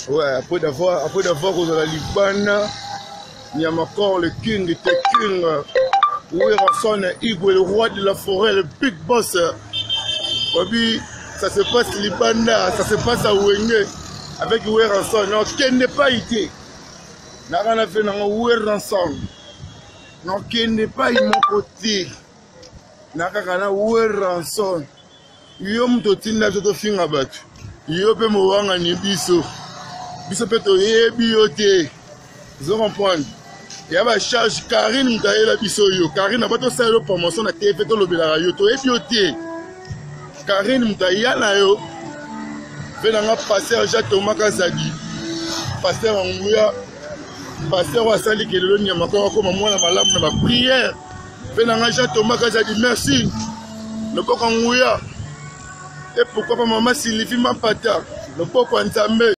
Ouais, après d'avoir après d'avoir kozala libanda Nyamakor le king te king Werrason Igwe le roi de la forêt le big boss Obi ça se passe libanda ça se passe à Wenge avec Werrason non kende pas ite naka na fe nango Werrason non kende pas moko te na kaka na Werrason Yo moto otinda biso tofinga bato, yo mpe mowangani biso, biso mpe toyebi yo te. Ozo comprendre? Ya ba charge Karine moto ayela biso yo. Karine aba tosala yo promotion na TV tolobelaka yo, toyebi yo te. Karine moto aya na yo. Mpe na nga pasteur Jean Thomas Kazadi, pasteur ya nguya, pasteur oyo asali kelelo nyama kaka akoma mwana malamu na ba prière. Mpe na nga Jean Thomas Kazadi, merci. Loboko ya nguya. Et pourquoi pas mama Sylvie Mampata, loboko ya Nzambe.